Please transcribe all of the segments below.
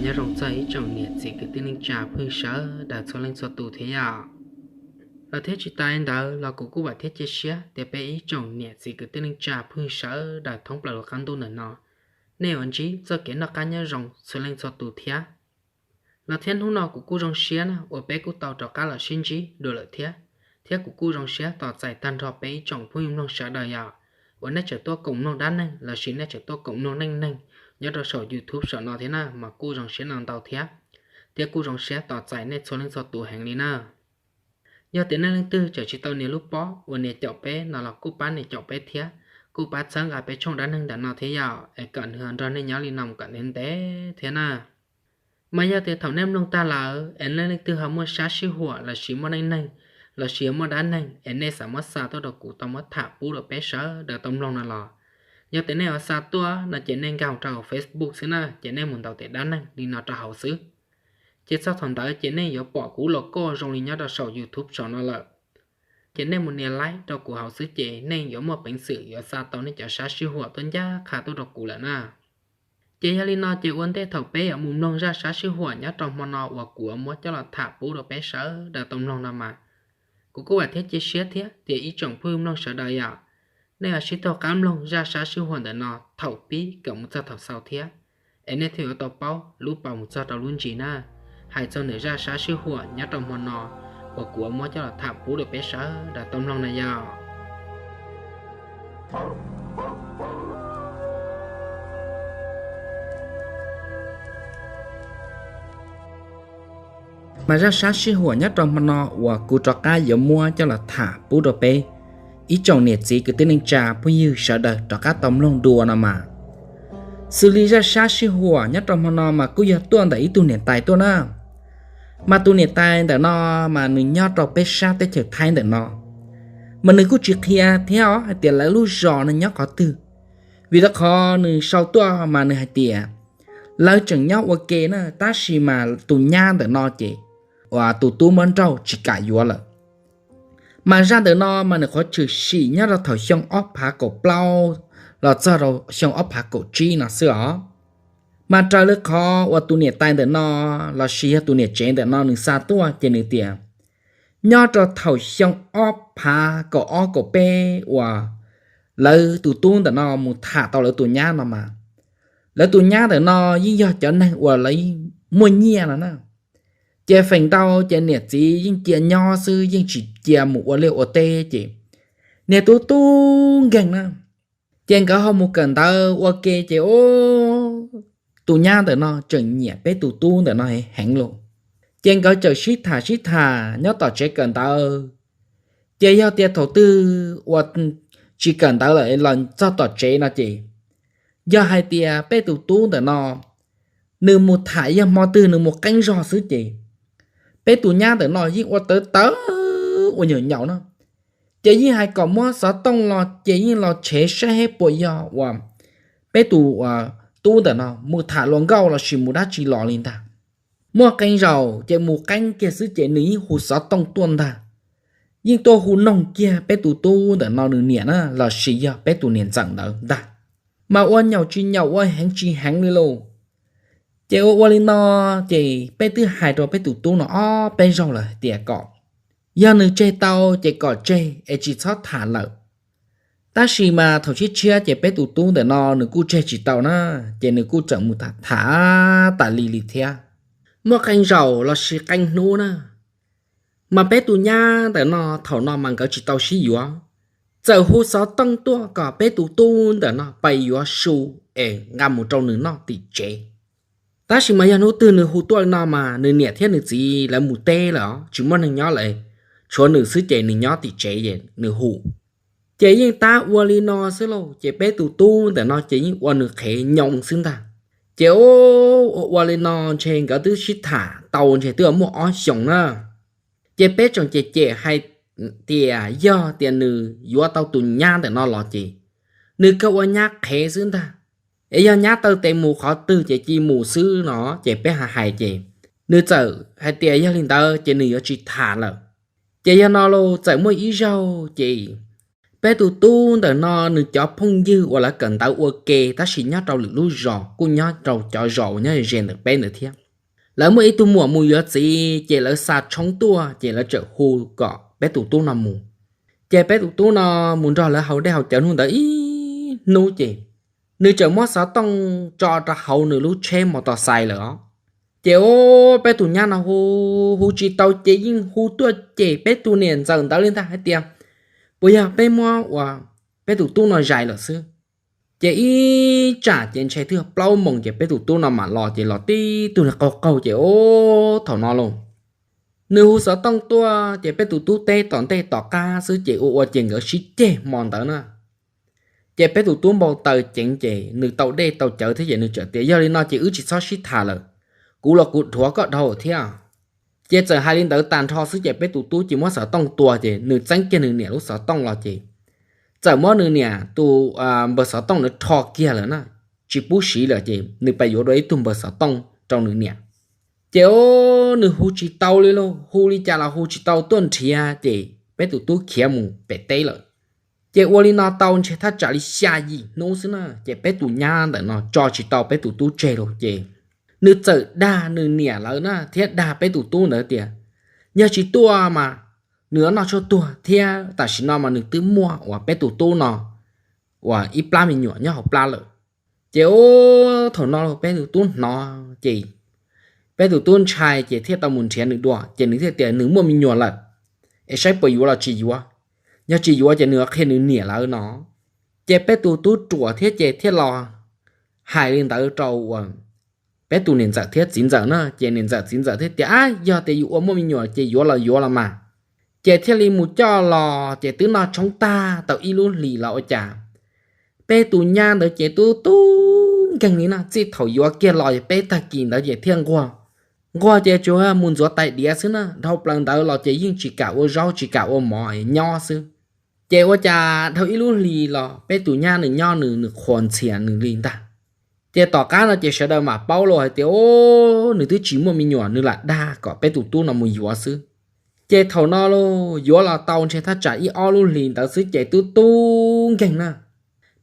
Nyob zoo txog ib tsoom niam txiv kwv tij neej tsa phooj ywg sawv daws txhua leej txhua tus thiab yom. Los thiab tsis tas li ntawd los kuv kuj vam thiab cia siab tias peb ib tsoom niam txiv kwv tij neej tsa phooj ywg sawv daws thoob plaws lub qab ntuj ntawm no, nej yuav ntsib txoj kev noj qab nyob zoo txhua leej txhua tus thiab. Los thiab hnub no kuv kuj zoo siab na uas peb kuj tau rov qab los sib ntsib dua lawm thiab. Thiab kuv kuj zoo siab tos txais tag nrho peb ib tsoom phooj ywg mloog sawv daws yom, uas nej tseem tuaj koom mloog dab neeg lossis nej tseem tuaj koom mloog neej neeg nyob rau saum YouTube saum no thiab na, mas kuj zoo siab no ntau thiab. Thiab kuj zoo siab tos txais nej txhua leej txhua tus heev li na. Yog tias nej leej twg tseem tsis tau nias lub pob uas nias caum peb no los kuj pab nias caum peb thiab, kuj pab txhawb nqa peb tshooj dab neeg ntawm no thiab yom, es kom nws ho nrog nej nyob li no mus kom ntev ntev thiab na. Mas yog tias thaum nej mloog tag lawm es nej leej twg ho muaj sab sib huam lossis muaj neej neeg lossis muaj dab neeg es nej xav muab xa tuaj rau kuv tau muab tham pub rau peb sawv daws tau mloog no los, yog tias nej yuav xa tuaj no ces nej nkag rau Facebook xwb na, ces nej mus ntaus tias dab neeg li no rau hauv xwb. Ces txog thaum ntawd ces nej yuav pom kuv logo zoo li nyob rau saum YouTube saum no lawm. Ces nej mus nias like rau kuv hauv xwb ces nej yuav muaj peev xwm yuav xa tau nej cov sab sib huam tuaj ncaj qha tuaj rau kuv lawm na. Ces yog li no ces ua ntej thaum peb yuav mus mloog zaj sab sib huam nyob rau hmo no uas kuv yuav muab coj los tham pub rau peb sawv daws tau mloog no mas, kuv kuj vam thiab cia siab thiab tias ib tsoom phooj ywg mloog sawv daws yom, nej yuav sib tog qab mloog zaj sab sib huam ntawm no thaum pib kom mus txog thaum xaus thiab, es nej thiaj yuav tau paub lub pas mus txog rau lub ntsis na. Hais txog ntawm zaj sab sib huam nyob rau hmo no uas kuv yuav muab coj los tham pub rau peb sawv daws tau mloog no yog Mas zaj sab sib huam nyob rau hmo no uas kuv rov qab yuav muab coj los tham pub rau peb ib tsoom niam txiv kwv tij neej tsa phooj ywg sawv daws rov qab tau mloog dua no mas, xws li zaj sab sib huam nyob rau hmo no mas kuj yog tuaj ntawm ib tug niam tais tuaj na. Mas tus niam tais ntawm no mas nws nyob rau peb sab teb chaws Thaib ntawm no, mas nws kuj tsis qhia thiab os hais tias lawv lub zos no nyob qhov twg. Vim rau qhov nws sau tuaj mas nws hais tias lawv tseem nyob ua ke na, tab sis mas tus nyab ntawm no ces uas tus tub muab nrauj tsis kam yuav lawm. Mas zaj ntawm no mas nws qhuav tshwm sim nyob rau thaum xyoo ob phav kaum plaub los txog rau xyoo ob phav kaum tsib no xwb os. Mas raws li qhov uas tus niam tais ntawm no lossis yog tus niam tsev ntawm no nws xa tuaj ces nws tias nyob rau thaum xyoo ob phav kaum ob kaum peb uas lawv tus tub ntawm no mus tham tau lawv tus nyab no mas, lawv tus nyab ntawm no yeej yog cov neeg uas lawv muaj nyiaj no na. Ces feem ntau ces niam txiv yeej cia nyob xwb, yeej tsis cia mus ua liaj ua teb ces niag tub tub nkeeg na. Ces nkawd ho mus kawm ntawv ua ke ces tus nyab ntawm no tseem nyiam peb tus tub ntawm no heev lawm. Ces nkawd txawm sib tham sib tham nyob tom tsev kawm ntawv. Ces yog tias thaum twg uas tsis kawm ntawv lawm los txog tom tsev no ces, yog hais tias peb tus tub ntawm no nws mus tham yog hmo twg nws mus qeeb zog xwb ces peb tus nyab ntawm no yeej ua tawv tawv ua nyaum nyaum na. Ces yeej hais kom muab xov tooj los ces yeej los tshev saib puas yog uas peb tus tub ntawm no mus tham luag nkauj lossis mus dab tsi los li ntag. Muaj qee zaus ces mus qeeb kiag xwb ces nws yeej hu xov tooj tuaj ntag. Yeej tuaj hu noog kiag peb tus tub ntawm no nws niam na lossis yog peb tus niam ntxawm ntawd ntag. Mas ua nyaum tsis nyaum ua heev tsis heev li lauj. Ces ua ua li no ces peb twb hais rau peb tus tub no ob peb zaug lawm hais tias kom yog nws tseg tau ces kom tseg es tsis txhob tham lawm. Tab sis mas thaum tshiab tshiab ces peb tus tub ntawm no nws kuj tseg tsis tau na, ces nws kuj txawm mus tham tham tas li li thiab. Muaj qee zaum lossis qee hnub na, mas peb tus nyab ntawm no thaum no mas nkawd tsis tau sib yuav, txawm hu xov tooj tuaj kom peb tus tub ntawm no pais yuav su es nqa mus rau nws noj tim tsev. Tab sis mas yog hnub twg nws hu tuaj li no mas nws niam thiab nws txiv lawv mus teb lawm os, tsis muaj neeg nyob lawm, tshuav nws xwb ces nws nyob tim tsev es nws hu. Ces yeej tab ua li no xwb lauj, ces peb tus tub ntawm no ces yeej ua nws qhev nyoo xwb ntag. Ces ua ua li no ntshe nkawd twb sib tham tau ntshe twb muaj ob xyoos na. Ces peb tseem cem cem hais tias yog tias nws yuav tau tus nyab ntawm no los ces nws kawg ua nyab qhev xwb ntag. Es yog nyab taw tes mus qhov twg ces cia mus xwb no, ces peb hais hais ces nws txawm hais tias yog li ntawd ces nws yuav tsis tham lawm. Ces yog no los txawm muaj ib zaug ces Peb tus tub ntawm no nws cov phooj ywg uas lawv kawm ntawv ua ke tab sis nyob rau lwm lub zos kuj nyob rau cov zos uas nyob ze ntawm peb ntawd thiab. Lawv muaj ib tug muam mus yuav txiv ces lawv xa tshoob tuaj ces lawv txawm hu kom peb tus tub no mus. Ces peb tus tub no mus nrog lawv haus dej haus cawv hnub ntawd ib hnub ces nws txawm muab xov tooj tso rau hauv nws lub tsheb mos tos xais lawm os. Ces ua peb tus nyab no hu, hu tsis tau ces yeej hu tuaj cem peb tus niam ntxawm ntawd li ntag hais tias, puas yog peb muab uas peb tus tub no zais lawm xwb. Ces ib tsam ces ntshe twb plaub moos ces peb tus tub no mam los ces los tib tug li qaug qaug ces ua thaum no lauj, nws hu xov tooj tuaj ces peb tus tub teb tom ntej tom qab xwb ces ua ua ces nkawd sib ceg hmo ntawd na. Ces peb tus tub npau taws ceev ces nws tau dej tau cawv thiab ces nws txawm tias yog li no ces wb tsis txhob sib tham lawm, kuv los kuv dhuav koj dhau thiab. Ces txawm hais li ntawd tag nrho xwb ces peb tus tub ces muab xov tooj tua ces nws txeeb kiag nws niam lub xov tooj los ces txawm muab nws niam tus npawb xov tooj ntawd rho kiag lawm na, tsis pub siv lawm ces nws pais yuav dua ib tug npawb xov tooj rau nws niam. Ces nws hu tsis tau li lauj, hu li cas los hu tsis tau tuaj nrhiav ces peb tus tub khiav mus pem teb lawm. Ces ua li no tau ntshe thaj tsam li xya yim hnub xwb na ces peb tus nyab ntawm no tso tsis tau peb tus tub tseg lauj ces nws txawm dag nws niam lawv na thiab dag peb tus tub ntawd tias yog tsis tuaj mas nws yuav noj tshuaj tuag thiab tam sim no mas nws twb muaj uas peb tus tub no uas ib plab me nyuam nyob hauv plab lawm. Ces ua thaum no peb tus tub hnov ces peb tus tub ntshai ces thiaj tau mus nrhiav nws dua ces nws thiaj tias nws muaj me nyuam lawm, es saib puas yuav los tsis yuav, yog tsis yuav ces nws yuav qhia nws niam lawv no. Ces peb tus tub ruam thiab ces thiaj los hais li ntawd rau uas peb tus niam ntxawm thiab txiv ntxawm na ces niam ntxawm txiv ntxawm thiaj tias ab yog tias yus ua muaj me nyuam ces yuav los yuav los mas. Ces thiaj li mus coj los ces twb noj tshoob tag tau ib lub hlis los ua cas peb tus nyab ntawd ces tub tub nkeeg li na, txij thaum yuav kiag los peb tag kis ntawd ces thiaj nquag. Nquag ces tsuas mus ntxuav tais diav xwb na, dhau plaws ntawd los ces yeej tsis kam ua zaub tsis kam ua mov nyob xwb. Ces ua cas dhau ib lub hlis los peb tus nyab nws nyob nws nws qhuas ntxhias nws li ntag. Ces tom qab no ces sawv daws mam paub los hais tias o, nws twb tsis muaj me nyuam nws lam dag kom peb tus tub no mus yuav xwb. Ces thaum no los yuav los tau ntshe thaj tsam ib ob lub hlis ntawd xwb ces tub tub nkeeg na.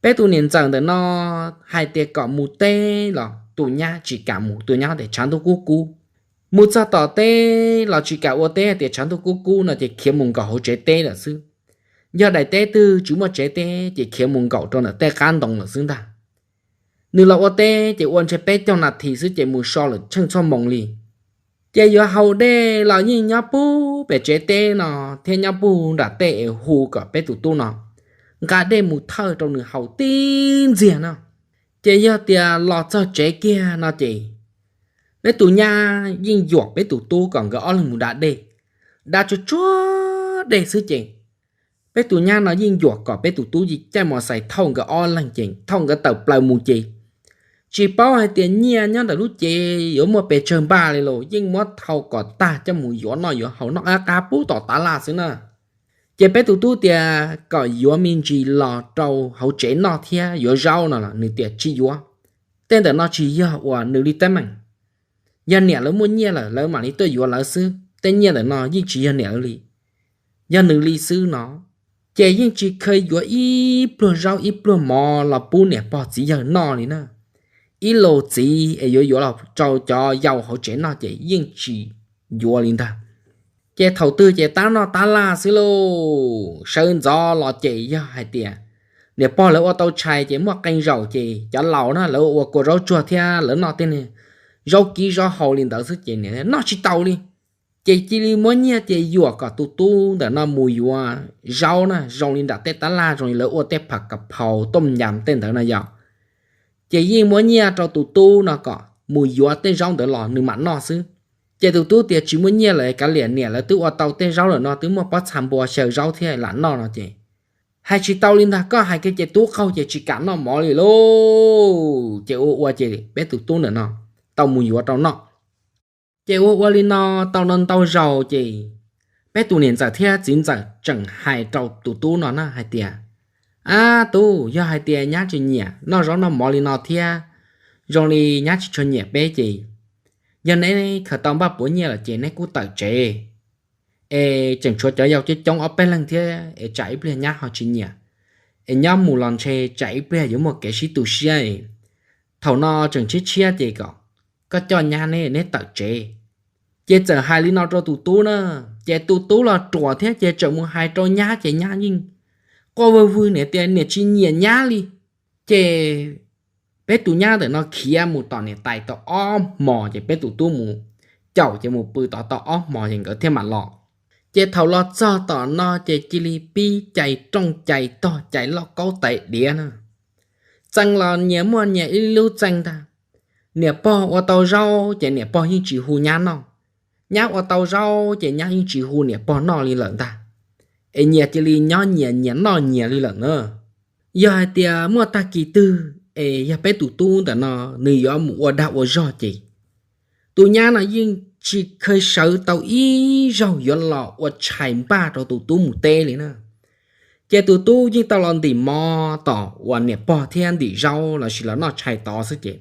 Peb tus niam ntxawm ntawm no hais tias kom mus teb los tus nyab tsis kam mus, tus nyab tias tshav ntuj kub kub. Mus txog tom teb los tsis kam ua teb tias tshav ntuj kub kub no ces khiav mus nkaum hauv tsev teb lawm xwb. Yog daim teb twg tsis muaj tsev teb ces khiav mus nkaum rau ntawm tej qab ntoo lawm xwb ntag. Nws los ua teb ces ua ntshe peb caug nas this xwb ces mus so lawm tsheej txhua moos li. Ces yuav haus dej los yeej nyob puag pem tsev teb no thiab nyob puag nram tej es hu kom peb tus tub no nqa dej mus thawj rau nws haus tib ntxiag no. Ces yog tias los txog tsev kiag no ces peb tus nyab yeej yuam peb tus tub kom nkawd ob leeg mus da dej. Da tsuag tsuag dej xwb ces peb tus nyab no yeej yuam kom peb tus tub caij mos xais thauj nkawd ob leeg ces thauj nkawd tawm plaws mus ces tsis paub hais tias nyiaj nyob ntawm lub cev yuav muaj pes tsawg npaj li los yeej muab thau kom tag coj mus yuav noj yuav haus noj qab qab pub tom tav laj xwb na. Ces peb tus tub tias kom yuav me ntsis los rau hauv tsev noj thiab yuav zaub no los nws tias tsis yuav. Tej ntawm no tsis yog uas nws li teeb meem. Yog niam lawv muaj nyiaj lawm lawv mam li tuaj yuav lawv xwb, tej nyiaj ntawm no yeej tsis yog niam lawv li, yog nws li xwb no. Ces yeej tsis kheev yuav ib pluag zaub ib pluag mov los pub niam pog txiv yawg noj li na. Ib los txiv es yuav yuav los rau cov yau hauv tsev noj ces yeej tsis yuav li ntag. Ces thaum twg ces tab noj tab laj xwb lauj, sawv ntxov los ces yog hais tias niam pog lawv ua tau tshais ces muaj qee zaum ces cov laus na lawv ua kua zaub tsuag thiab lawv noj tej zaub kib zaub hau li ntawd xwb ces noj tsis taus li. Ces cia li muab nyiaj ces yuam kom tus tub ntawm no mus yuav zaub na, zoo li nram tej tab laj zoo li lawv ua tej pham kas phaus tooj nyas tej ntawd no yog. Ces yeej muab nyiaj rau tus tub no kom mus yuav tej zaub ntawd los nws mam noj xwb. Ces tus tub tias tsis muaj nyiaj lawm, kav liam niam lawv twb ua tau tej zaub lawm no, twb muaj pob txha npua xyaw zaub thiab lam noj no ces hais tsis tau li ntag, koj hais kiag ces tub qaug ces tsis kam noj mov li lauj. Ces ua ua ces peb tus tub ntawm no tau mus yuav rau noj. Ces ua ua li no tau no ntau zaus ces peb tus niam ntxawm thiab txiv ntxawm tseem hais rau tus tub no na hais tias, ab tub, yog hais tias nyab tsis nyiam noj zaub noj mov li no thiab zoo li nyab tsis tshua nyiam peb ces yog neb khaws tau npaj puav nyiaj lawm ces neb kuj tawm tsev es tseem tshuav cov yau coob coob ob peb leeg thiab es tsam ib pliag nyab ho tsis nyiam es nyob mus los ntshe tsam ib pliag yuav muaj kev sib tu siab. Thaum no tseem tshiab tshiab ces kom koj coj nyab neb, neb tawm tsev. Ces txawm hais li no rau tus tub na, ces tus tub los ruam thiab ces tseem mus hais rau nyab ces nyab yeej quaj vwg vwg niam tias niam tsis nyiam nyab li. Ces peb tus nyab ntawm no khiav mus tom niam tais tau ob hmos ces peb tus tub mus caum ces mus pw tod tau ob hmos ces nkawd thiaj mam los. Ces thaum los txog tom no ces cia li pib cais rooj cais tog cais lauj kaub tais diav na. Txee los nyias muaj nyias ib lub txee ntag. Niam pog ua tau zaub ces niam pog yeej tsis hu nyab noj, nyab ua tau zaub ces nyab yeej tsis hu niam pog noj li lawm ntag. Es nyias cia li nyob nyias nyias noj nyias li lawm na. Yog hais tias muaj tag kis twg es yog peb tus tub ntawm no nws yuav mus ua dag ua zog ces tus nyab no yeej tsis kheev sawv tau ib zaug yuav los ua tshais npaj rau tus tub mus teb li na. Ces tus tub yeej tau los ntim mov tom uas niam pog thiab ntim zaub los sis los noj tshais tod xwb ces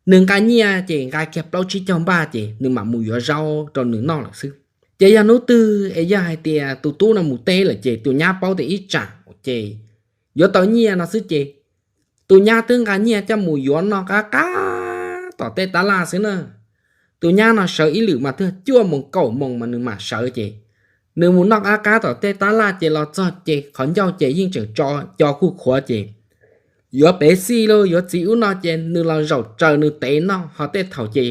nws nqa nyiaj ces nqa kiag plaub tsib caug npaj ces nws mam mus yuav zaub rau nws noj lawm xwb. Ces yog hnub twg es yog hais tias tus tub no mus teb lawm ces tus nyab paub tias ib tsam ces yuav tau nyiaj no xwb ces tus nyab twb nqa nyiaj coj mus yuav noj qab qab tom tej tab laj xwb na. Tus nyab no sawv ib lwm mas twb cuaj moos kaum moos mas nws mam sawv ces nws mus noj qab qab tom tej tab laj ces los txog ces qhov ncauj ces yeej tseem tso co kuj khuav ces yuav pev xij los yuav txiv ub no ces nws los zaum tsaws nws tev noj ho tej thaum ces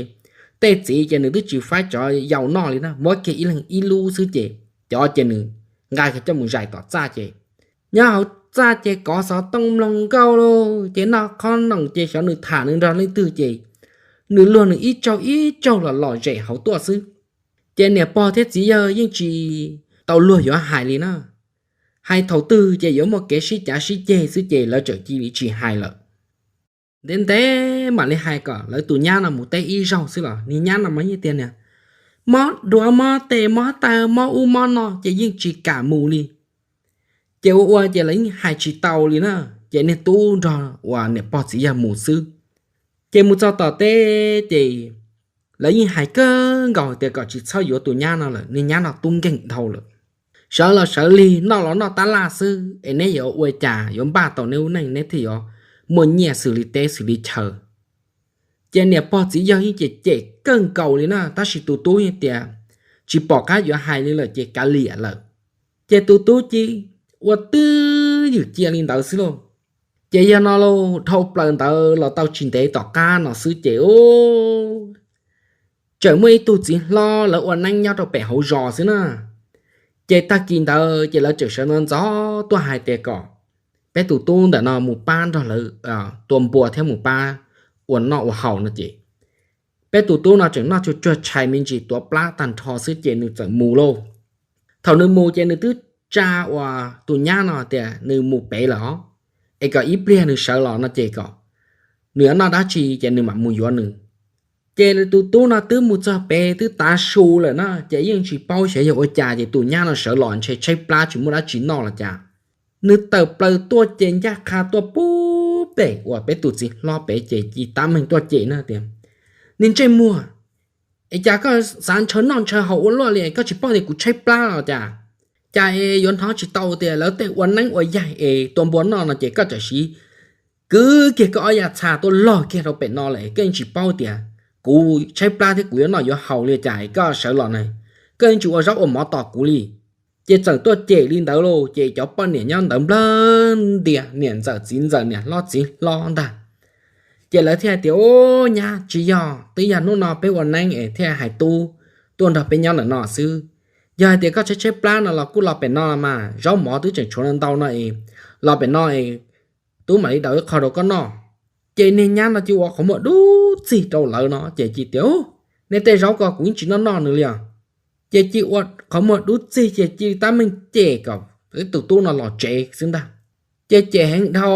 tej txiv ces nws twb tsis faib cov yau noj li na, muab kiag ib leeg ib lub xwb ces cov ces nws nqa kiag coj mus zais tom txaj ces nyob hauv txaj ces kov xov tooj mloog nkauj lauj ces noj qhob noom ces xyov nws tham nws nrog leej twg ces nws luag nws ib tsaug ib tsaug los lom zem hauv tuaj xwb. Ces niam pog thiab txiv yawg yeej tsis tau luag yuav hais li na. Hais thaum twg ces yuav muaj kev sib cav sib ceg xwb ces lawv txawm cia li tsis hais lawm. Ntev ntev mam li hais kom lawv tus nyab no mus teb ib zaug xwb los niag nyab no mas yeej tias niag mob duav mob tes mob taw mob ub mob no ces yeej tsis kam mus li. Ces ua ua ces lawv yeej hais tsis tau li na. Ces niag tub nrog uas niam pog txiv yawg mus xwb. Ces mus txog tom teb ces lawv yeej hais kawg nkaus tias kom tsis txhob yuav tus nyab no lawm, niag nyab no tub nkeeg dhau lawm. Sawv los sawv lig, noj los noj tab laj xwb es neb yuav ua cas yuav npaj tau neb lub neej neb thiaj yuav muaj nyiaj xws li teb xws li chaw. Ces niam pog txiv yawg yeej cem cem kawg nkaus li na, tab sis tus tub yeej tias tsis pom qab yuav hais li lawm ces kav liam lawm. Ces tus tub cia ua twj ywm cia li ntawd xwb lauj. Ces yog no lauj, dhau plaws ntawd los tau tsis ntev tom qab no xwb ces tseem muaj ib tug txiv hlob lawv ua neeb nyob rau pem hauv zos xwb na. Ces tag kis ntawd ces lawv tseem sawv ntxov ntxov tuaj hais tias kom peb tus tub ntawm no mus pab nrog lawv tua npua thiab mus pab ua noj ua haus no ces peb tus tub no tseem noj tsuag tsuag tshais me ntsis tuav plab tag nrho xwb ces nws txawm mus lauj. Thaum nws mus ces nws twb tsa uas tus nyab no tias nws mus pem lawm os, es kom ib pliag nws sawv los no ces kom nws yuav noj dab tsi ces nws mam mus yuav nws. Ces tus tub no twb mus txog pem twb tav su lawm na, ces yeej tsis paub xyov yog ua cas ces tus nyab no sawv los ntshe tshaib plab tsis muaj dab tsi noj los cas. Nws tawm plaws tuaj ces ncaj qha tuaj pub pem uas peb tus txiv hlob pem ces ci tab meeg tuaj cem na tias, niag ntsej muag, es cas koj xav ntshaw noj ntshaw haus ua luaj li, koj tsis paub tias kuv tshaib plab los cas? Cas es yuav hnov tsis tau tias lawv tej ua neeb ua yaig es tua npua noj no ces koj tam sim kwv kiag koj ob yav txha tuaj log kiag rau pem no lawm, koj yeej tsis paub tias kuv tshaib plab thiab kuv yuav noj yuav haus li cas koj sawv los na, koj yeej tsis ua zaub ua mov tos kuv li. Ces txawm tuaj cem li ntawd lauj, ces cov poj niam nyob ntawd nplawg ntias niam ntxawm txiv ntxawm niam hlob txiv hlob ntag. Ces lawv thiaj hais tias, ub, nyab, tsis yog, twb yog hnub no peb ua neeb es thiaj hais tub tuaj nrog peb nyob ntawm no xwb. Yog hais tias koj tshaib tshaib plab no los kuj los pem no los mas, zaub mov twb tseem tshuav ntau no es los pem no es tub mam li daus ib qho rau koj noj. Ces niag nyab no cia ua qhov muag dub txig rau lawv no ces cia tias, nej tej zaub ko kuv yeej tsis noj noj nws li os. Ces cia ua qhov muag dub txig ces cia tab meeg cem kom tus tub no los tsev xwb ntag. Ces cem heev dhau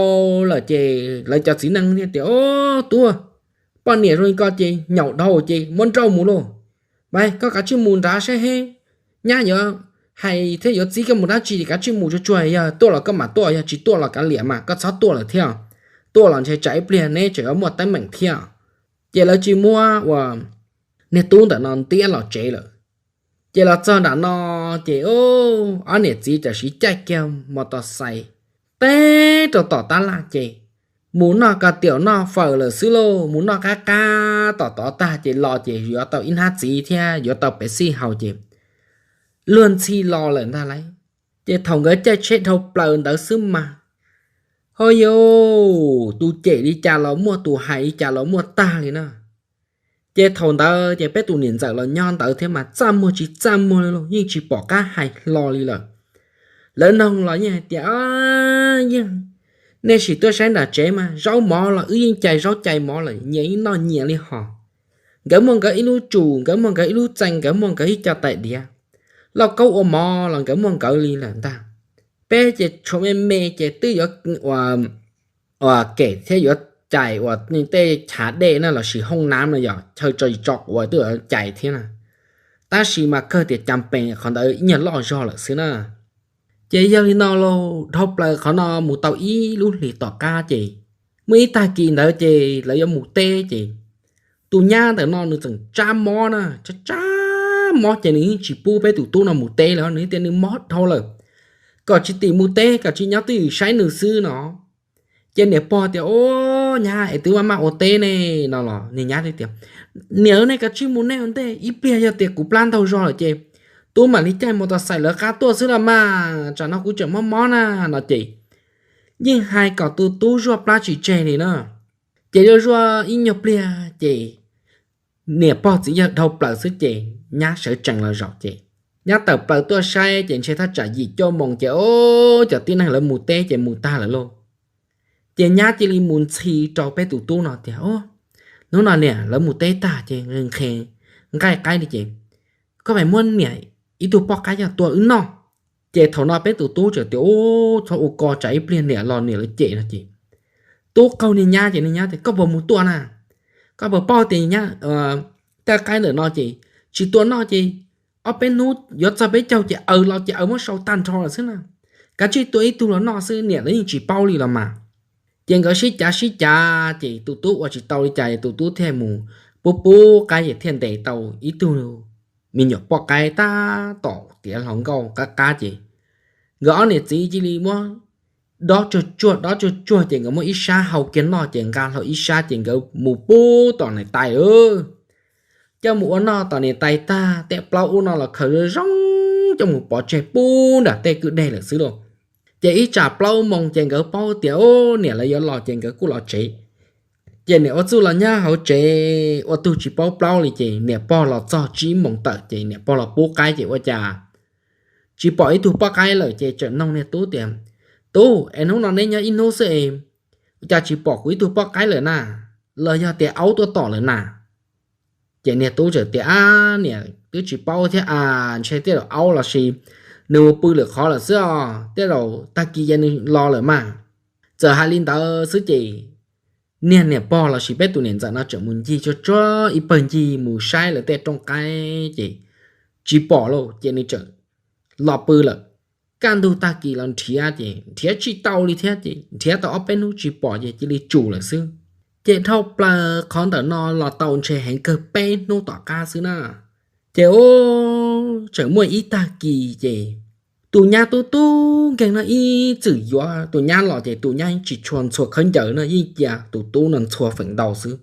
lawm ces lawv cov txiv neej thiaj tias, ub, tub, poj niam zoo li ko ces nyaum dhau ces muab nrauj mus lauj. Mas koj kav tsij mus nrad saib seb, nyab yuav hais thiab yuav txib koj mus dab tsi ces kav tsij mus tsuag tsuag, yog tuaj los koj mam tuaj, yog tsis tuaj los kav liam mas koj txhob tuaj lawm thiab. Tuaj los ntshe tsam ib pliag neb tseem yuav muaj teeb meem thiab. Ces lawv cia muab uas niag tub ntawm no ntiab los tsev lawm. Ces los txog nram no ces ob niam txiv tam sim caij kiag mos tos xais teb rau tom tab laj ces mus noj ka tiam noj fawm lawm xwb lauj. Mus noj qab qab tom tod tag ces los ces yuav tau ib hnab txiv thiab yuav tau pev xij haus ces luag ntxhi los lawm ntag lauj. Ces thaum nkawd caij tsheb dhau plaws ntawd xwb mas, ho yus, tus cem li cas los muaj, tus hais li cas los muaj tag li na. Ces thaum ntawd ces peb tus niam ntxawm los nyob ntawd thiab mas txaj muag tsis txaj muag li lauj, yeej tsis pom qab hais hlo li lawm. Lawv noog los yeej hais tias, yeej, nej sim tuaj saib nram tsev mas zaub mov los wb yeej cais zaub cais mov lawm, nyias yeej noj nyias li hos. Nkawd muaj nkawd ib lub tsum, nkawd muaj nkawd ib lub txee, nkawd muaj nkawd ib co tais diav, lauj kaub ua mov los nkawd muaj nkawd li lawm ntag. Peb ces tshuav me me ces twb yuav ua kem thiab yuav cais ua tej chav dej na lossis hoob nab no yog chaw tso tso quav twb yuav cais thiab na. Tab sis mas kawg tias cas pees qhov ntawd ib nyuag loj zog lawm xwb na. Ces yog li no los dhau plaws qhov no mus tau ib lub hlis tom qab ces muaj ib tag kis ntawd ces lawv yuav mus teb ces tus nyab ntawm no nws tseem tsab mob na, tsab tsab mob ces nws yeej tsis pub peb tus tub no mus teb lawm, nws tias nws mob dhau lawm, kom tsis tim mus teb, kom tsis nyob twj ywm saib nws xwb no. Ces niam pog tias, Ub, nyab es twb maj maj ua teb ne, no los niag nyab tias, Niam, nej kav tsij mus nej ua ntej, ib pliag yog tias kuv plab ntau zog lawm ces tub mam li caij mos tos xais lawv qab tuaj xwb los mas, tsam no kuv tseem mob mob na, no ces yeej hais kom tus tub zuaj plab tsis tseg li na. Ces zuaj zuaj ib nyuag pliag ces niam pog txiv yawg dhau plaws xwb ces nyab sawv tsees los zaum ces nyab tawm plaws tuaj saib ces ntshe thaj tsam yim cuaj moos ces, o, cov tib neeg lawv mus teb ces mus tag lawm lauj. Ces nyab cia li mus ntxhi rau peb tus tub no tias, O, hnub no niam lawv mus teb tag ces nqhis nqhis nqaij qaib li ces koj pab muab niam ib tug poj qaib coj tua wb noj. Ces thaum no peb tus tub txawm tias, Ub, txhob ua ko, tsam ib pliag niam los niam lawv cem no ces tub qaug niag nyab ces niag nyab tias, Koj puas mus tua na? Koj puas paub tias nyab, tej qaib ntawm no ces tsis tua noj ces ob peb hnub yuav txog peb caug ces aws los ces aws muab sau tag nrho lawm xwb na. Kav tsij tua ib tug los noj xwb, niam lawv yeej tsis paub li los mas. Ces nkawd sib cav sib cav ces tus tub ua tsis tau li cas, tus tub thiaj mus pub pub qaib ces thiaj ntes tau ib tug me nyuam poj qaib tab tom tiav hluas nkauj qab qab ces nkawd ob niam txiv cia li muab dob tsuag tsuag dob tsuag tsuag ces nkawd muab ib sab hau kiag noj ces nqa hlo ib sab ces nkawd mus pub tom niam tais lawm. Coj mus ua noj tom niam tais tag, tej plaub ub no los khaws zoo zoo coj mus pov tseg pub nram tej kwj deg lawm xwb lauj. Ces ib tsam plaub moos ces nkawd paub tias, o, niam lawv yuav los ces nkawd kuj los tsev. Ces niam ua txuj los nyob hauv tsev ua tug tsis paub plaub li ces niam pog los txog tsib moos tawm ces niam pog los pub qaib ces ua cas tsis pom ib tug poj qaib lawm ces txawm noog niag tub tias, Tub, es hnub no neb nyob ib hnub xwb es ua cas tsis pom kuv ib tug poj qaib lawm na? Los yog tias aub tuaj tom lawm na? Ces niag tub txawm tias, Ab, niam twb tsis paub thiab as, ntshe tej zaum aub lossis nws mus pw lwm qhov lawm xwb os, tej zaum tag kis ces nws los lawm mas. Txawm hais li ntawd xwb ces niag niam pog lossis peb tus niam ntxawm no tseem mus ncig tsuag tsuag ib pawg ncig mus saib lawv tej rooj qaib ces tsis pom lauj, ces nws tseem los pw lawm. Kaj ntug tag kis los nrhiav ces nrhiav tsis tau li thiab ces nrhiav tau ob peb hnub tsis pom ces cia li tsum lawm xwb. Ces dhau plaws qhov ntawm no los tau ntshe heev kawg peb hnub tom qab xwb na. Ces u, tseem muaj ib tag kis ces tus nyab tub tub nkeeg no ib txwm yuav tus nyab los ces tus nyab tsis tshua ntxhua khaub ncaws no, yeej cia tus tub no ntxhua feem ntau xwb.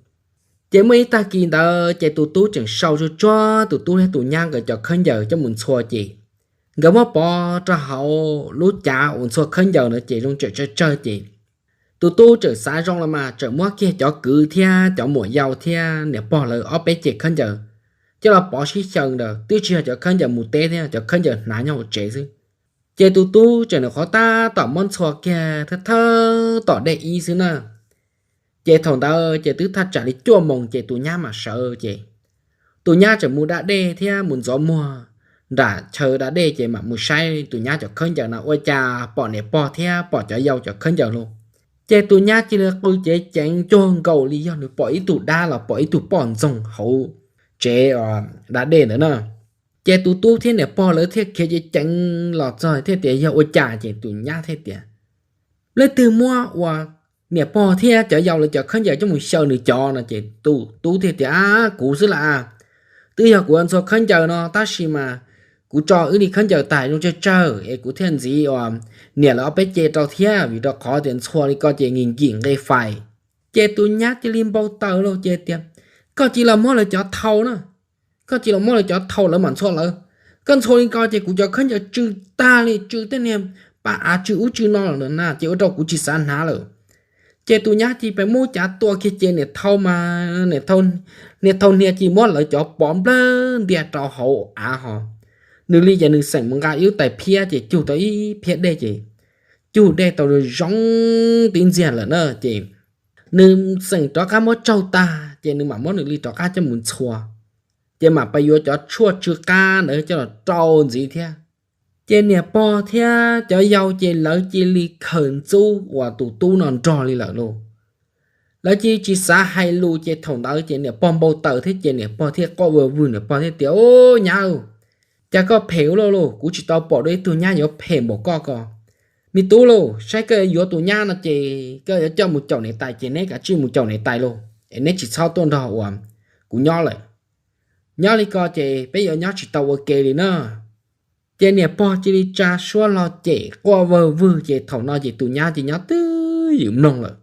Ces muaj ib tag kis ntawd ces tus tub tseem sau tsuag tsuag tus tub thiab tus nyab nkawd cov khaub ncaws coj mus ntxhua ces nkawd muab pov rau hauv lub cav uas ntxhua khaub ncaws ntawd ces zoo tseem tsawg tsawg ces tus tub tseem xav zoo los mas tseem muab kiag cov kwv thiab cov muam yau thiab niam pog lawv ob peb cev khaub ncaws coj los pov sib xyaw ntawd, twb tsis yog cov khaub ncaws mus teb thiab, cov khaub ncaws hnav nyob hauv tsev xwb. Ces tus tub tseem nws qhov tab tom muab ntxhua kiag thawj thawj tom dej ib xwb na. Ces thaum ntawd ces twb thaj tsam li cuaj moos ces tus nyab mam sawv ces tus nyab tseem mus da dej thiab mus ntxuav muag nram chaw da dej ces mam mus saib tus nyab cov khaub ncaws no ua cas pom niam pog thiab pom cov yau cov khaub ncaws los. Ces tus nyab cia li qw ceev ceev cuag nkaus li yog nws pom ib tug dab los pom ib tug poj ntxoog hauv tsev da dej ntawd na. Ces tus tub thiab niam pog lawv thiaj khiav ceev ceev los txog thiaj tias yog ua cas ces tus nyab thiaj tias, Leej twg muab ua niam pog thiab cov yau lawv cov khaub ncaws coj mus xyaw nws cov no? Ces tus tub thiaj tias, Ab, kuv xwb las. Twb yog kuv ntxhua khaub ncaws no tab sis mas kuv tso wb li khaub ncaws tag zoo tsawg tsawg es kuv thiaj ntxiv uas niam lawv ob peb ce rau thiab, vim rau qhov tias ntxhua li ko ces nkim nkim nqe fais. Ces tus nyab cia li npau taws lauj ces tias, koj cia li los muab lawv cov thau na, koj cia li los muab lawv cov thau lawv mam ntxhua lawv. Koj ntxhua li ko ces kuv cov khaub ncaws tsw tag li, tsw tej niag pas av tsw ub tsw no lawm na ces ua rau kuv tsis xav hnav lawm. Ces tus nyab cia li pes muab cav tua kiag ces niam thau mas, niam thau hnia cia li muab lawv cov pov nplawg ntias rau hauv av ho. Nws li ces nws xeem mus nqa ib lub tais phiab ces cug tau ib phiab dej ces cug dej tau zoo tib ntxiag lawm na ces nws xeem rov qab muab tsaug tag ces nws mam muab nws li rov qab coj mus ntxhua, ces mam pais yuav cov tshuaj tsw qab ntawd coj los rau ntxiv thiab. Ces niam pog thiab cov yau ces lawv cia li khaws ntxub uas tus tub no nrog li lawm lauj. Lawv cia li tsis xav hais lus ces thaum ntawd ces niam pog npau taws thiab ces niam pog thiaj quaj vwg vwg, niam pog thiaj tias, ub, nyab, cas koj phem ua luaj lauj, kuv tsis tau pom dua ib tug nyab yuav phem npaum koj ko. Me tub lauj, saib koj yuav tus nyab no ces koj yuav coj mus caum niam tais ces neb kav tsij mus caum niam tais lauj, es neb tsis txhob tuaj nrog uas kuv nyob lawm. Nyob li ko ces peb yuav nyob tsis tau ua ke li na. Ces niam pog cia li tsa suab hlo cem quaj vwg vwg ces thaum no ces tus nyab ces nyob twj ywm mloog lawm.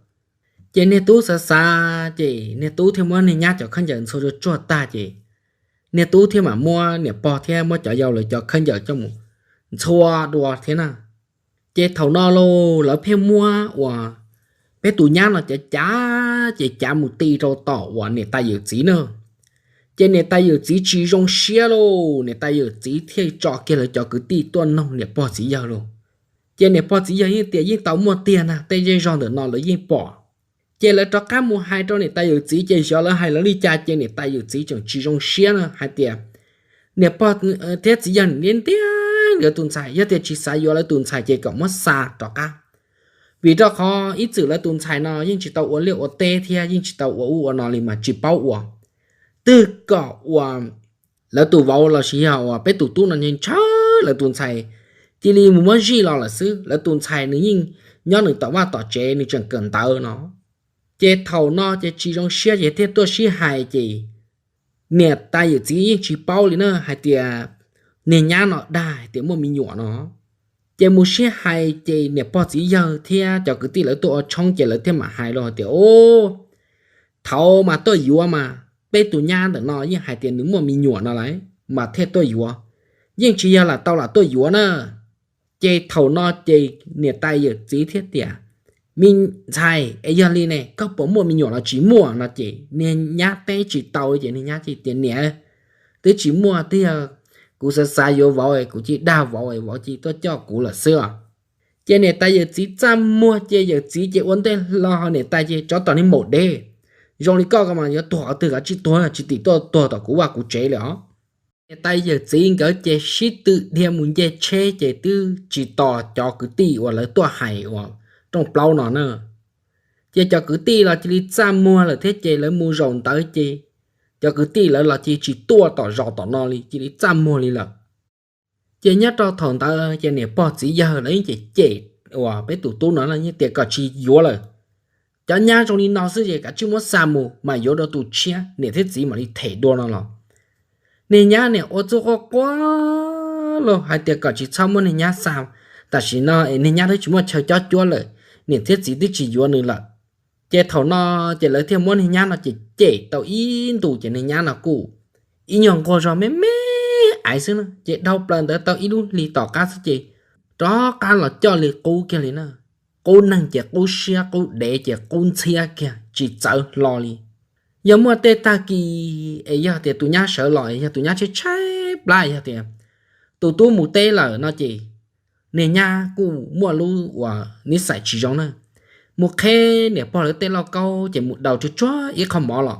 Ces niag tub xav xav ces niag tub thiaj muab niag nyab cov khaub ncaws ntxhua tsuag tsuag tag ces niag tub thiaj mam muab niam pog thiab muab cov yau lawv cov khaub ncaws coj mus ntxhua dua thiab na. Ces thaum no lauj lawv pheej muab uas peb tus nyab no cav cav ces cav mus ti rau tom uas niam tais yawm txiv na. Ces niam tais yawm txiv tsis zoo siab lauj, niam tais yawm txiv thiaj tso kiag lawv cov kwv tij tuaj noog niam pog txiv yawg lauj. Ces niam pog txiv yawg yeej tias yeej tau muaj tiag na, tej zej zog ntawm no lawv yeej pom. Ces lawv rov qab mus hais rau niam tais yawm txiv ces xyov lawv hais lawv li cas ces niam tais yawm txiv tseem tsis zoo siab na hais tias niam pog thiab txiv yawg ntiab ntiab nkawd tus ntxhais, yog tias tsis xav yuav lawv tus ntxhais ces kom muab xa rov qab. Vim rau qhov ib txwm lawv tus ntxhais no yeej tsis tau ua liaj ua teb thiab yeej tsis tau ua ub ua no li mas tsis paub ua. Twb kom uas lawv tus vauv los sis yog uas peb tus tub no ntshaw lawv tus ntxhais cia li mus muab zij los lawm xwb, lawv tus ntxhais nws yeej nyob nws tom vaj tom tsev nws tseem kawm ntawv no. Ces thaum no ces tsis zoo siab ces thiaj tuaj sib hais ces niam tais yawm txiv yeej tsis paub li na hais tias niag nyab no dag hais tias muaj me nyuam no. Ces mus sib hais ces niam pog txiv yawg thiab cov kwv tij lawv tuaj ua tshoob ces lawv thiaj mam hais los hais tias, ub, thaum mas tuaj yuav mas peb tus nyab ntawm no yeej hais tias nws muaj me nyuam no lawm mas thiaj tuaj yuav, yeej tsis yog lam tau lam tuaj yuav na. Ces thaum no ces niam tais yawm txiv thiaj tias, me ntxhais, es yog li ne koj puas muaj me nyuam los tsis muaj no ces niag nyab teb tsis tau ces niag nyab thiaj tias, niam, twb tsis muaj, twb yog kuv xav xav yuav vauv es kuv cia li dag vauv es vauv cia li tuaj coj kuv lawm xwb os. Ces niam tais yawm txiv txaj muag ces yawm txiv ces ua ntej hlo, niam tais ces tsov tom niag maum dev, zoo li koj ko mas yuav tuag qhov twg los tsij tuag, tsis tim tuaj tuag tom kuv vaj kuv tsev li os. Niam tais yawm txiv nkawd ces sib tw dhia mus nce tsheb ces twb tsis tos cov kwv tij uas lawv tuaj hais uas rooj plaub no na. Ces cov kwv tij los cia li txaj muag lawm thiab ces lawv mus zaum ntawd ces cov kwv tij lawv los cia li tsis tuaj tom zos tom no li, cia li txaj muag li lawm. Ces nyob rau thaum ntawd ces niam pog txiv yawg lawv yeej cem cem uas peb tus tub no yeej tias kom tsis yuav lawm. Cov nyab zoo li no xwb ces kav tsij muab xa mus mas yuav dua tus tshiab, niam thiab txiv mam li them dua no los. Niag nyab niam ua txuj quaj quaj los hais tias kom tsis txhob muab niag nyab xa, tam sim no es niag nyab twb tsis muaj chaw cob cuab lawm, niam thiab txiv twb tsis yuav nws lawm. Ces thaum no ces lawv thiaj muab niag nyab no ces cem tau ib ntus ces niag nyab no kuj ib nyuag nquag zog me me aiv xwb na, ces dhau plaws ntawd tau ib lub hlis tom qab xwb ces rov qab los coj li qub kiag li na. Qub neeg ces qub siab, qub dev ces qub ntxhiab kiag tsis txawv hlo li. Yog muaj tej tag kis es yog tias tus nyab sawv los es yog tus nyab tshaib tshaib plab, yog tias tus tub mus teb lawm no ces niag nyab kuj muaj lub uas nib xais tsis zoo na, mus qheb niam pog lawv tej lauj kaub ces mus daus tsuag tsuag ib qho mov los,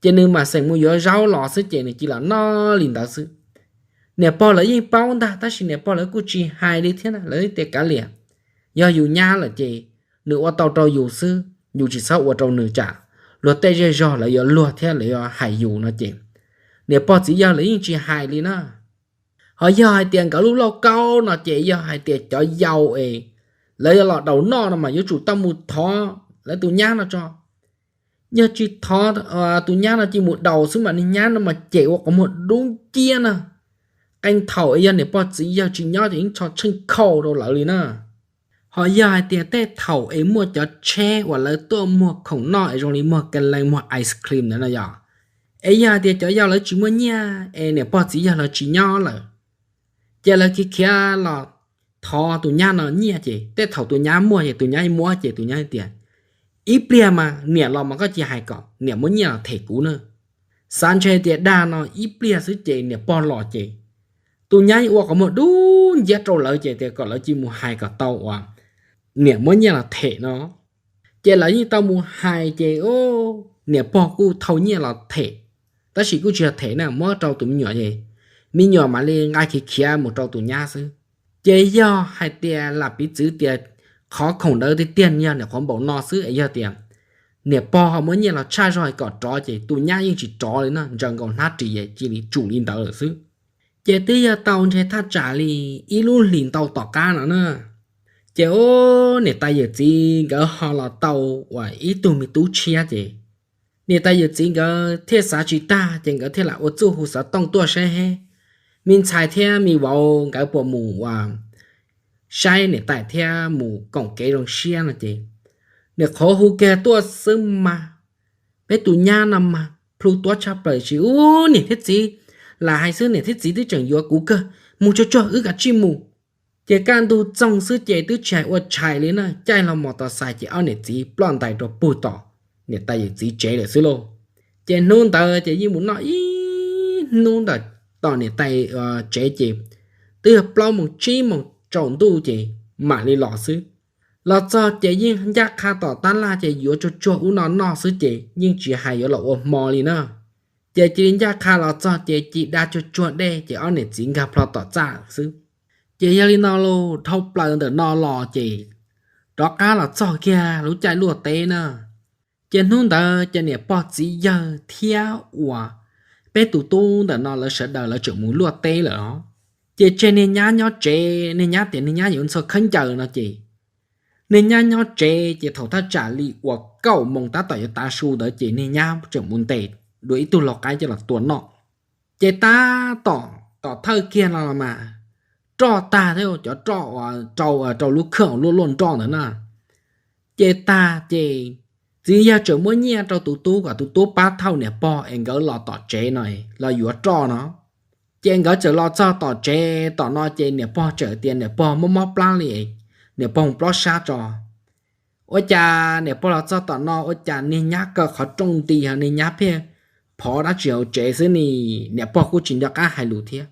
ces nws mam xeem mus yuav zaub los xwb ces nws cia li noj li ntawd xwb. Niam pog lawv yeej paub ntag tab sis niam pog lawv kuj tsis hais li thiab na, lawv tias kav liam, yog yus nyab lawm ces nws ua tau rau yus xwb, yus tsis txhob ua rau nws tsam luag tej zej zog lawv yuav luag thiab lawv yuav hais yus no ces niam pog txiv yawg lawv yeej tsis hais li na. Ho yog hais tias nkawd lub lauj kaub no ces yog hais tias cov yau es lawv yuav los daus noj no mas yuav tsum tau mus thov lawv tus nyab no tso. Yog tsis thov, tus nyab no cia li mus daus xwb mas niag nyab no mas cem ua qhov muag dub nciab na. Qee thaum es yog niam pog txiv yawg tsis nyob ces yeej tso tsheej khau rau lawv li na. Ho yog hais tias tej thaum es muaj cov tsheb uas lawv tuaj muag khoom noj es zoo li muag ka lees muag ice cream ntawd no yog, es yog hais tias cov yau lawv tsis muaj nyiaj es niam pog txiv yawg lawv tsis nyob lawm, ces lawv khiav khiav los thov tus nyab no nyiaj ces tej thaum tus nyab muaj ces tus nyab muab ces tus nyab tias, ib pliag mas niam los mas koj cia hais kom niam muab nyiaj los them kuv na. Xav ntshe tias dag no ib pliag xwb ces niam pog los ces tus nyab ua qhov muag dub nciab rau lawv ces tias kom lawv cia mus hais kom tau uas niam muab nyiaj los them no. Ces lawv yeej tau mus hais ces niam pog kuj thau nyiaj los them, tab sis kuj tsis yog them na, muab rau tus me nyuam ces me nyuam mam li nqa khiav khiav mus rau tus nyab xwb. Ces yog hais tias lam piv txwv tias qhov khoom ntawd tiag tiag yog niam qhuav npaum no xwb es yog tias niam pog ho muab nyiaj los tshaj zog kom rov ces tus nyab yeej tsis rov li na, ntsaws nkaus hnab ris es cia li tsum li ntawd lawm xwb. Ces twb yog tau ntshe thaj tsam li ib lub hlis ntau tom qab no na, ces ub niam tais yawm txiv nkawd ho los tau uas ib tug me tub tshiab ces niam tais yawm txiv nkawd thiaj xav tsis tag ces nkawd thiaj lam ua txuj hu xov tooj tuaj saib heb me ntxhais thiab me vauv nkawd puas mus uas saib niam tais thiab mus koom kev zoo siab no ces niam qhuav hu kiag tuaj xwb mas peb tus nyab no mas plhu tuab tshaj plaws tsis ub niam thiab txiv, lam hais xwb niam thiab txiv twb tseem yuav kuv kawg, mus tsuag tsuag wb kav tsij mus. Ces kaj ntug txoog xwb ces twb tsis hais ua tshais li na, caij hlo mos tos xais ces ob niam txiv ploj ntais rau pug tom niam tais yawm txiv tsev lawm xwb lauj. Ces hnub ntawd ces yeej mus noj ib hnub ntawm tom niam tais tsev ces twb yog plaub moos tsib moos tsaus ntuj ces mam li los xwb. Los txog ces yeej ncaj qha tom tab laj ces yuav tsuag tsuag ub no noj xwb ces yeej tsis hais yuav los ua hmo li na. Ces cia li ncaj qha los txog ces cia li da tsuag tsuag dej ces ob niam txiv nkag plho tom txaj xwb. Ces yog li no los dhau plaws ntawm no los ces rov qab los txog kiag lub caij luaj teb na. Ces hnub ntawd ces niam pog txiv yawg thiab uas peb tus tub ntawm no lawv sawv daws lawv tseem mus luaj teb lawm os. Ces tseg niag nyab nyob tsev, niag nyab tias niag nyab yuav ntxhua khaub ncaws no ces niag nyab nyob tsev ces thaum thaj tsam li uas kaum moos tab tom yuav tav su ntawd ces niag nyab tseem mus ntes dua ib tug lau qaib coj los tua noj. Ces tab tom tom thawj kiag no los mas roj tag thiab, cov roj rau lub khaj luaj luaj nroj ntawd na. Ces tag ces txiv yawg tseem muab nyiaj rau tus tub kom tus tub pab thauj niam pog es nkawd los tom tsev no los yuav roj no. Ces nkawd txawm los txog tom tsev tom no ces niam pog txawm tias niam pog mob mob plab li, niam pog mus plob sab tso. Ua cas niam pog los txog tom no ua cas niag nyab kaw qhov rooj nti ho niag nyab pheej phov dab tsi hauv tsev xwb ni, niam pog kuj tsis nco qab hais lus thiab.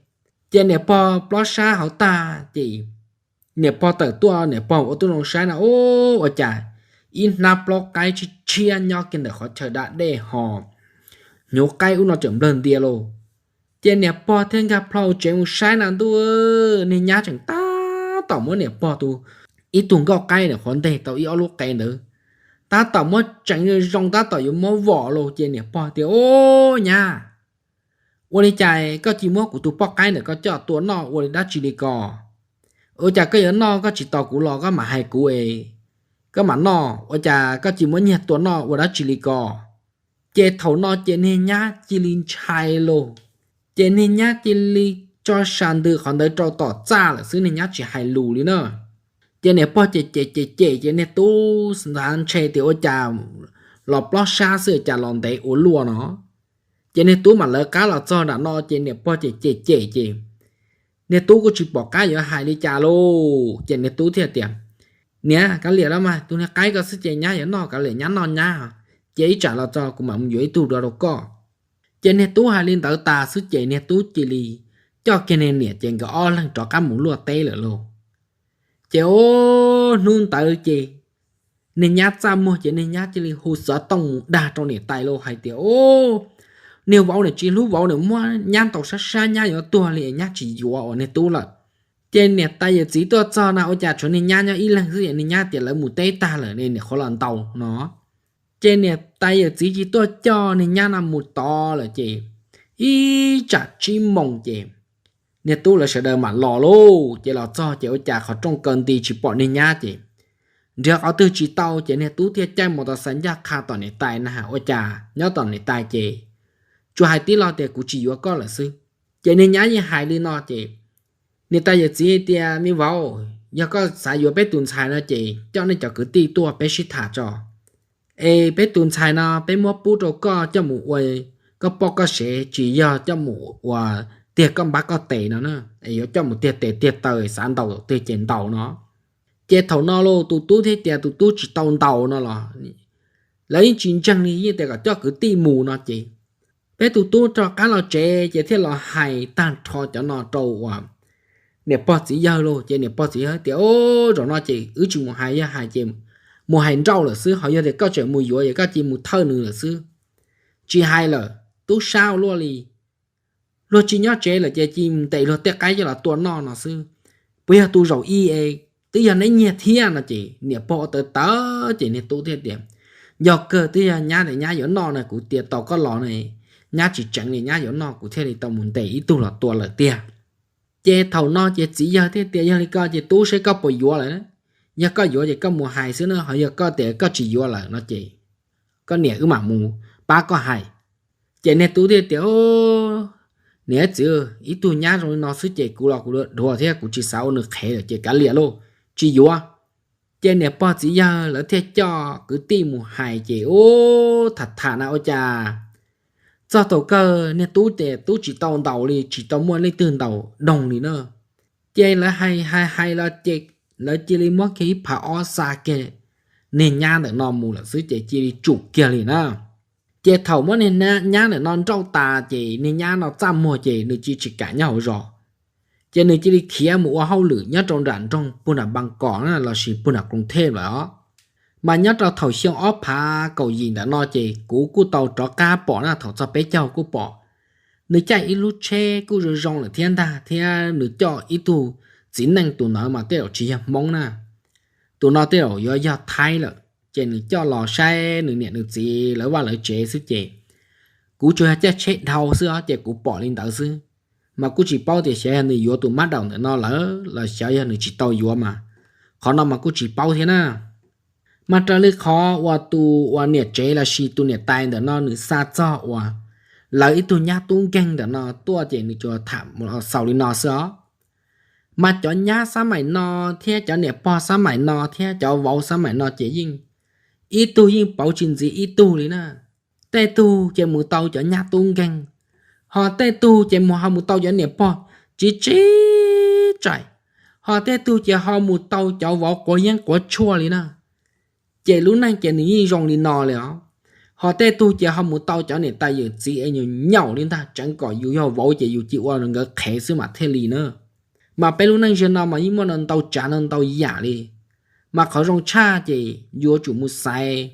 Ces niam pog plob sab hauv tag ces niam pog tawm tuaj, niam pog ua tub zoo saib no ua cas ib hnab plaub qaib tshiab tshiab nyob kiag ntawm qhov chaw da dej ho hnyuv qaib ub no tseem nplawg ntia lauj. Ces niam pog thiaj nkag plho tsev mus saib na ntuj, niag nyab tseem tab tom muab niam pog tus ib tug nkauj qaib ntawm qhov nteg tau ib ob lub qe ntawd, tab tom muab tseev zoo tab tom yuav muab vom los ces niam pog tias, Ub nyab, ua li cas koj cia muab kuv tus poj qaib ntawm koj coj tua noj ua li dab tsi li ko? Ua cas koj yuav noj koj tsis tos kuv los koj mam hais kuv es koj mam noj, ua cas koj cia muab nyiag tua noj ua dab tsi li ko? Ces thaum no ces niag nyab cia li ntshai lauj. Ces niag nyab cia li tso sa ntws qhov ntawd rau tom txaj lawm xwb, niag nyab tsis hais lus li na. Ces niam pog cem cem cem cem ces niag tub xav ntshe tias ua cas los plob sab xwb cas los ntev ua luaj no. Ces niag tub mam lawv qab los txog nram no ces niam pog cem cem cem ces niag tub kuj tsis pom qab yuav hais li cas lauj. Ces niag tub thiaj tias, Niam, kav liam los mas, tus niag qaib ko xwb ces nyab yuav noj, kav liam nyab noj nyab, cia ib tsam los txog kuv mam mus yuav ib tug dua rau koj. Ces niag tub hais li ntawd tas xwb ces niag tub cia li coj kiag niag niam ces nkawd ob leeg rov qab mus luaj teb lawm lauj. Ces ub hnub ntawd ces niag nyab txaj muag ces niag nyab cia li hu xov tooj mus dag rau niam tais lauj hais tias, Ub, niag vauv niam tsis hlub vauv, niam muab nyab ntaus sab sab, nyab yuav tuag li, nyab tsis yuav uas niag tub lawm. Ces niam tais yawm txiv tuaj txog na ua cas tshuav niag nyab nyob ib leeg xwb, niag nyab tias lawv mus teb tag lawm, niam qhuav los ntaus no. Ces niam tais yawm txiv tsis tuaj coj niag nyab no mus tod lawm ces ib tsam tsib moos ces niag tub lawv sawv daws mam los lauj. Ces los txog ces ua cas qhov rooj kaw nti tsis pom niag nyab ces nrhiav qhov twg tsis tau ces niag tub thiaj caij mos tos xais ncaj qha tom niam tais na, ua cas nyob tom niam tais ces tsuas hais tib lo tias, Kuv tsis yuav koj lawm xwb. Ces niag nyab yeej hais li no ces niam tais yawm txiv tias, Me vauv, yog koj xav yuav peb tus ntxhais no ces coj nej cov kwv tij tuaj peb sib tham tso. Es peb tus ntxhais no peb muab pub rau koj coj mus ua koj poj koj sev, tsis yog coj mus ua tiag koj npab koj tes no na, es yuav coj mus tiag tes tiag taw, xav ntaus twg ces ntaus no. Ces thaum no los tus tub thiaj tias tus tub tsis tau ntaus no los lawv yeej tsis ntseeg li, yeej tias kom coj kwv tij mus no ces peb tus tub rov qab los tsev ces thiaj los hais tag nrho cov no rau uas niam pog txiv yawg lauj. Ces niam pog txiv yawg tias, Ub, zaum no ces wb tsis mus hais, yog hais ces mus hais nrauj lawm xwb, ho yog tias koj tseem mus yuav ces koj cia mus thawj nws lawm xwb. Tsis hais lawm, tub sab ua luaj li. Luag tsis nyob tsev lawm ces cia mus ntes luag tej qaib coj los tua noj no xwb. Puas yog tus zaum ib es twb yog neb nyiag thiab no ces niam pog ua tawv tawv ces niag tub thiaj tias, Yog kawg twb yog nyab tias nyab yuav noj na, kuv tias tau koj los na, nyab tsis tseev li, nyab yuav noj kuv thiaj li tau mus ntes ib tug los tua lawm tiag. Ces thaum no ces txiv yawg thiaj tias, Yog li ko ces tub, seb koj puas yuav lawm. Yog koj yuav ces koj mus hais xwb na, ho yog koj tias koj tsis yuav lawm no ces koj niam wb mam mus pab koj hais. Ces niag tub thiaj tias, Niam txiv, ib tug nyab zoo li no xwb ces kuv los kuv dhuav thiab kuv tsis xav ua nws qhev lawm ces kav liam lauj, tsis yuav. Ces niam pog txiv yawg lawv thiaj coj kwv tij mus hais ces ub, tham tham na ua cas txog thaum kawg niag tub ces tub tsis tau ntaus li, tsis tau muaj leej twg ntaus doog li na. Ces lawv hais hais hais los ces lawv cia li muab kiag ib phav ob xa kiag niag nyab ntawm no mus lawm xwb ces cia li tsum kiag li na. Ces thaum muab niag nyab ntawm no nrauj tas ces niag nyab no txaj muag ces nws cia tsis kam nyob hauv zos. Ces nws cia li khiav mus ua hauj lwm nyob rau nram nroog puag nram Npas Kos na lossis puag nram Koos Thej lawm os. Mas nyob rau thaum xyoo ob phav kaum yim ntawm no ces kuv kuj tau rov qab pom na, thaum txog peb caug kuj pom nws caij ib lub tsheb kuj zoo zoo lawm thiab ntag, thiab nws coj ib tug txiv neej, tus ntawd mas tej zaum tsis yog Hmoob na, tus no tej zaum yuav yog Thaib lawm. Ces nws coj los saib nws niam nws txiv lawv vaj lawv tsev xwb ces kuv tsuas yog caij tsheb dhau xwb os, ces kuv pom li ntawd xwb. Mas kuj tsis paub tias xyov yog nws yuav tus mab daum ntawm no lawm los xyov yog nws tsis tau yuav mas qhov no mas kuj tsis paub thiab na. Mas raws li qhov uas tus uas niam tsev lossis tus niam tais ntawm no nws xa txog uas lawv ib tug nyab tub nkeeg ntawm no tuaj ces nws tsuas tham xaus li no xwb os. Mas cov nyab xab maim no thiab cov niam pog xab maim no thiab cov vauv xab maim no ces yeej ib tug yeej pauv tsis ntxiv ib tug li na. Tej tug ces mus tau cov nyab tub nkeeg, ho tej tug ces mus ho mus tau cov niam pog tsiv tsiv tsaim, ho tej tug ces ho mus tau cov vauv quav yeeb quav tshuaj li na. Ces lub neej ces nws yeej zoo li no li os. Ho tej tug ces ho mus tau cov niam tais yawm txiv es nyuam nyaum li ntag, tseev kom yus yog vauv ces yus cia ua nkawd qhev xwb mam thiaj li na. Mas peb lub neej ziag no mas yeej muaj ntau tsav no ntau yam li. Mas qhov zoo tshaj ces yuav tsum mus xaiv,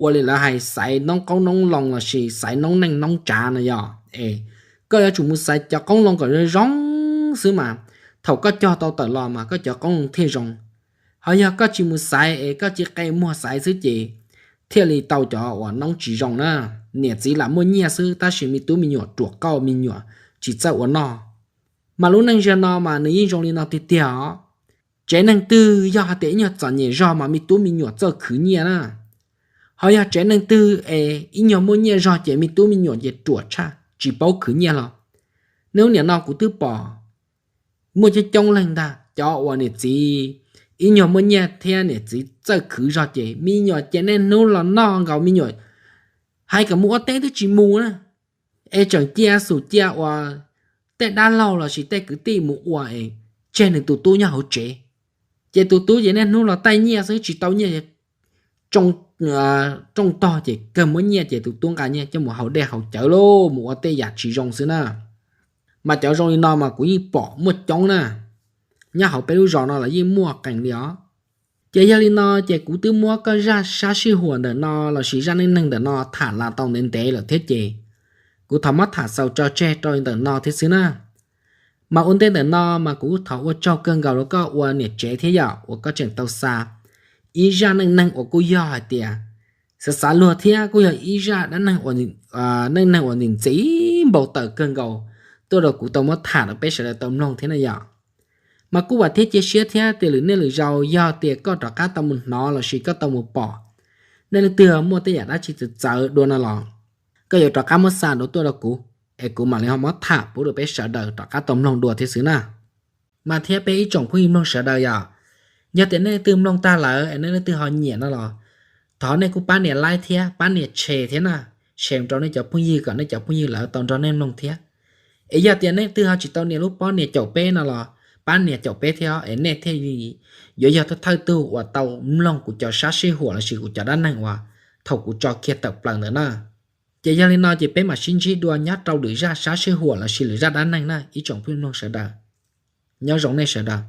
ua li lawv hais xaiv noob qoob noob loo lossis xaiv noob neej noob tsav no yog es koj yuav tsum mus xaiv cov qoob loo kom zoo zoo xwb mas thaum koj cog tau tawm los mas koj cov qoob loo thiaj zoo. Ho yog koj tsis mus xaiv es koj cia qe muag xaiv xwb ces thiaj li tau cov uas noob tsis zoo na. Niam txiv lam muaj nyiaj xwb tab sis me tub me nyuam ruam qauj, me nyuam tsis txawj ua noj. Mas lub neej ziag no mas nws yeej zoo li no tiag tiag os. Tsev neeg twg yog hais tias ib nyuag txom nyem zog mas me tub me nyuam txawj khwv nyiaj na. Ho yog tsev neeg twg es ib nyuag muaj nyiaj zog ces me tub me nyuam ces ruam tshaj tsis paub khwv nyiaj los. Hnub niam no kuv twb pom muaj coob coob leej ntag, cov uas niam txiv ib nyuag muaj nyiaj thiab niam txiv txawj khwv zog ces me nyuam ces niaj hnub los noj nkaus, me nyuam hais kom mus ua teb twb tsis mus na, es tseem cia xum cia uas tej dab laug lossis tej kwv tij mus ua es tseg nws tus tub nyob hauv tsev. Ces tus tub ces niaj hnub los taij nyiaj xwb, tsis tau nyiaj rooj tog ces kawg muab nyiaj ces tus tub nqa nyiaj coj mus haus dej haus cawv lauj, mus ua tej yam tsis zoo xwb na. Mas cov zoo li no mas kuv yeej pom muaj coob na, nyob hauv peb lub zos no los yeej muaj qees li os. Ces yog li no ces kuv twb muab koj zaj sab sij huam ntawm no lossis zaj neej neeg ntawm no tham los tau ntev ntev lawm thiab ces kuv thov muab tham xaus tso tseg rau ntawm no thiab xwb na. Mas ua ntej ntawm no mas kuv thov ua tsaug kawg nkaus rau koj ua niam tsev thiab yom, uas koj tseem tau xa ib zaj neej neeg uas kuj yog hais tias xav xav luag thiab kuj yog ib zaj dab neeg, neej neeg uas ntxim ntxim npau taws kawg nkaus tuaj rau kuv tau muab tham rau peb sawv daws tau mloog thiab na yom. Mas kuj vam thiab cia siab thiab tias lwm niaj lwm zaus yog tias koj rov qab tau mus hnov lossis koj tau mus pom nej leej twg muaj tej yam dab tsi txawv txawv dua no los koj yuav rov qab muab xa dua tuaj rau kuv es kuv mam li ho muab tham pub rau peb sawv daws rov qab tau mloog dua thiab xwb na. Mas thiab peb ib tsoom phooj ywg mloog sawv daws yom, yog tias nej leej twg mloog tag lawm es nej leej twg ho nyiam no los, thov nej kuj pab nias like thiab pab nias share thiab na, share rau nej cov phooj ywg kom nej cov phooj ywg lawv tau nrog nej mloog thiab. Es yog tias nej leej twg ho tsis tau nias lub pob nias caum peb no los, pab nias caum peb thiab es nej thiaj li yuav yog thawj thawj tug uas tau mloog kuv cov sab sij huam lossis kuv cov dab neeg uas thaum kuv tso kiag tawm plaws ntawd na. Ces yog li no ces peb mam sib ntsib dua nyob rau lwm zaj sab sij huam lossis lwm zaj dab neeg na ib tsoom phooj ywg mloog sawv daws. Nyob zoo nej sawv daws.